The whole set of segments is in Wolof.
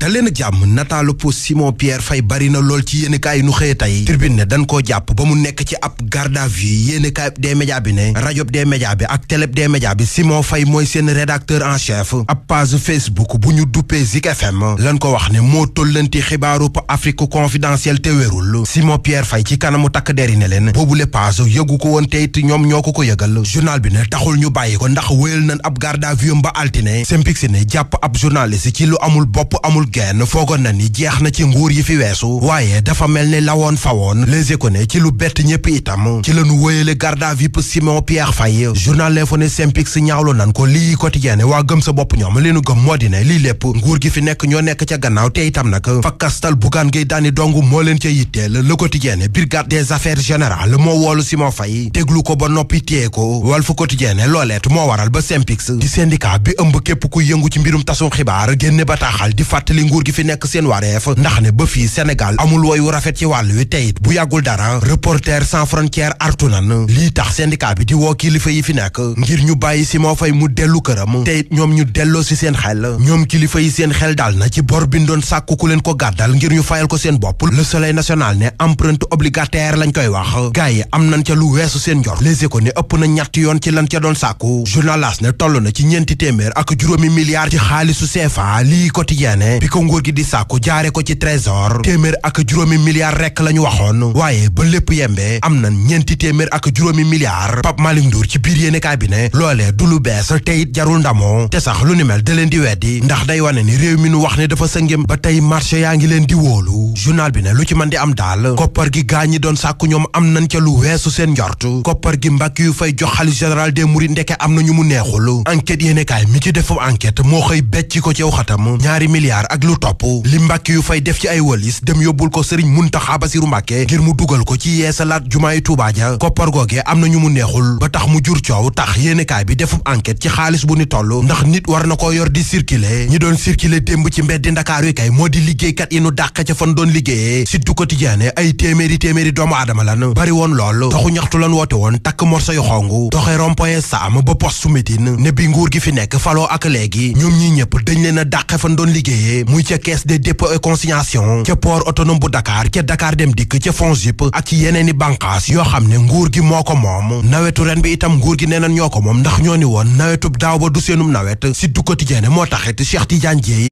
daleen ak jàmm nataalu Simon Pierre Faye bari na lool ci yéenekaay nu xëye tey Tribune ne dañ koo jàpp ba mu nekk ci ab garde à vue yéenekaay des médias bi ne rajo des médias bi ak télé des médias bi Simon Faye mooy seen rédacteur en chef ab page Facebook bu ñu duppee Zik FM lan ko wax ne moo tollanti xibaaru Afrique confidentielle te wérul Simon Pierre Faye ci kanamu takk deri ne leen boobule page yëgu ko woon te it ñoom ñoo ko yëgal journal bi ne taxul ñu bàyyi ko ndax wéyal nañ ab garde à vue ba altine Sempix ne jàpp ab journaliste ci lu amul bopp amul genn foogoon na ni jeex na ci nguur yi fi weesu waaye dafa mel ni lawoon fawoon Les Échos ne ci lu bett ñëpp itam ci lañu wéyale garde à vue Simon Pierre Faye journal L'Info ne Sempix ñaawlu nan ko lii quotidien waa gëm sa bopp ñoom li nu gëm moo di ne lii lépp nguur gi fi nekk ñoo nekk ca gannaaw te itam nag fakkastal Bougane Gueye Dany dong moo leen ca yitteel Le Quotidien ne brigade des affaires générales moo woolu Simon Faye déglu ko ba noppi téye ko Walf Quotidien ne looleet moo waral ba Sempix di syndicat bi ëmb képp ku yëngu ci mbirum tasum xibaar génne bataaxal di fàttali nguur gi fi nekk seen wareef ndax ne ba fii Sénégal amul woy wu rafet ci wàll wi teyit bu yàggul dara Reporters sans frontières artu nan lii tax syndicat bi di woo kilifa yi fi nekk ngir ñu bàyyi Simon Faye mu dellu këram teyit ñoom ñu delloo si seen xel ñoom kilifa yi seen xel daal na ci bor bi doon sàkku ku leen ko gàddal ngir ñu fayal ko seen bopp Le Soleil national ne empreinte obligataire lañ koy wax gars yi am nañ ca lu weesu seen njor Les Échos ne ëpp na ñetti yoon ci lan ca doon sàkku journal L'As ne toll na ci ñeenti téeméer ak juróomi milliards ci xaalisu CFA lii quotidien ne bi ko nguur gi di sàkku jaare ko ci trésor téeméer ak juróomi milliards rekk la ñu waxoon waaye ba lépp yembee am na ñeenti téeméer ak juróomi milliards Pape Malick Ndour ci biir yéenekaay bi ne loolee du lu bees te it jarul ndamoo te sax lu ni mel da leen di weddi ndax day wane ni réew mi nu wax ne dafa sëngëm ba tey marché yaa ngi leen di wóolu journal bi ne lu ci mën di am daal koppar gi gaa ñi doon sàkku ñoom am nañ ca lu weesu seen njort koppar gi mbàkk yu fay jox xalifa général des mourides ndeke am na ñu mu neexul enquête yéenekaay mi ci defu enquête moo xëy becc ko ci xatam 2 milliards ak lu topp li Mbàkke yu fay def ci ay wëlis dem yóbbul ko Sëriñ Muntaxa Basiru Mbàkke ngir mu dugal ko ci yeesalaat jumaay Tuubaa ja koppar googe am na ñu mu neexul ba tax mu jur coow tax yéenekaay bi defub enquête ci xaalis bu ni toll ndax nit war na ko yor di circuler ñi doon circuler démb ci mbeddi Ndakaaru yi kay moo di liggéeykat yi nu dàq ca fan doon liggéeyee Sud Quotidien ay téeméeri doomu aadama lan bari woon lool taxu ñaxtu lan woote woon takk morso yu xongu doxee rond-point Sam ba poste su Médine ne bi nguur gi fi nekk faloo ak léegi ñoom ñi ñëpp dañ leen a dàqe fan doon liggéeyee muy ca caisse de dépôt et consignation ca port autonome bu Dakar ca Dakar dem dikk ca FONGIP ak ci yeneeni bànqaas yoo xam ne nguur gi moo ko moom nawetu ren bi itam nguur gi nee nañ ñoo ko moom ndax ñoo ni woon nawetub daaw ba du seenum nawet Sud Quotidien moo taxit Cheikh Tidiane Dièye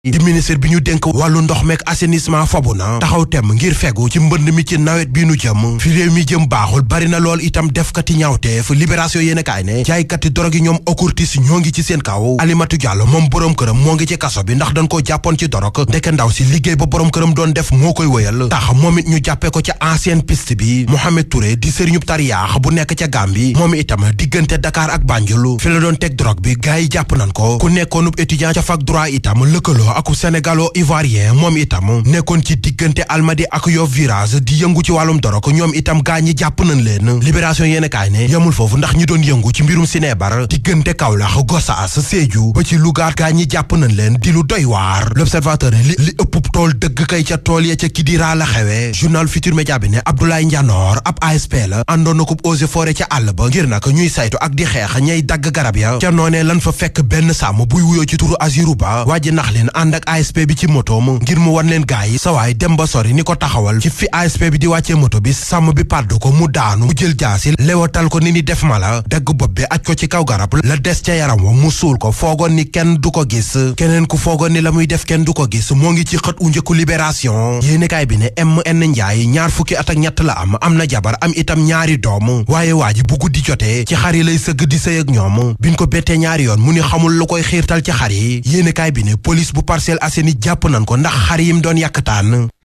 di ministre bi ñu dénk wàllu ndox meek assainissement fabu na taxaw tem ngir fegu ci mbënd mi ci nawet bi nu jëm fi réew mi jëm baaxul bari na lool itam defkati ñaawteef Libération yéenekaay ne jaaykati drogue yi ñoom occultis ñoo ngi ci seen kaw Alimatu Diallo moom boroom këram moo ngi ci kaso bi ndax dañ ko jàppoon ci drogue ndeke ndaw si liggéey ba boroom këram doon def moo koy wëyal tax moom it ñu jàppee ko ca ancienne piste bi Mohamed Touré di sëriñub tariyaax bu nekk ca Gambie moom itam diggante Dakar ak Banjul fi la doon teg drogue bi gars yi jàpp nañ ko ku nekkoonub étudiant ca fac droit itam lëkkaloo aku sénégalo-ivoirien moom itam nekkoon ci diggante Almadi ak Yoff Virage di yëngu ci wàllum dorog ñoom itam gaa ñi jàpp nañ leen Libération yéenekaay ne yamul foofu ndax ñi doon yëngu ci mbirum sinébar diggante Kaolack Gossas Sédhiou ba ci Louga gaa ñi jàpp nañ leen di lu doy waar L'Observateur ne li ëpp tool dëgg kay ca tool ya ca Kidira la xewe journal Futur Média bi ne Abdoulaye Ndianor ab ASP la àndoon na ko eaux et forêts ca àll ba ngir nag ñuy saytu ak di xeex ñay dagg garab ya ca noonee lan fa fekk benn sàmm buy wuyoo ci turu Azirou Ba waaji nax leen ànd ak ASP bi ci motoom ngir mu wan leen gaay yi sawaay dem ba sori ni ko taxawal ci fi ASP bi di wàccee moto bi sàmm bi pàddu ko mu daanu mu jël jaasi lewatal ko ni def mala dagg bopp bi aj ko ci kaw garab la des ca yaram wa mu suul ko foogoon ni kenn du ko gis keneen ku foogoon ni la muy def kenn du ko gis moo ngi ci xët u njëkku Libération yéenekaay bi ne MN Ndiaye 2 fukki at ak ñett la am na jabar am itam 2 doom waaye waa ji bu guddi jotee ci xar yi lay sëgg di sëy ak ñoom biñ ko bettee 2 yoon mu ni xamul lu koy xiirtal ci xar yi yéenekaay bi ne police bu Parcelles Assainies jàpp nañ ko ndax xar yim doon yàkkataan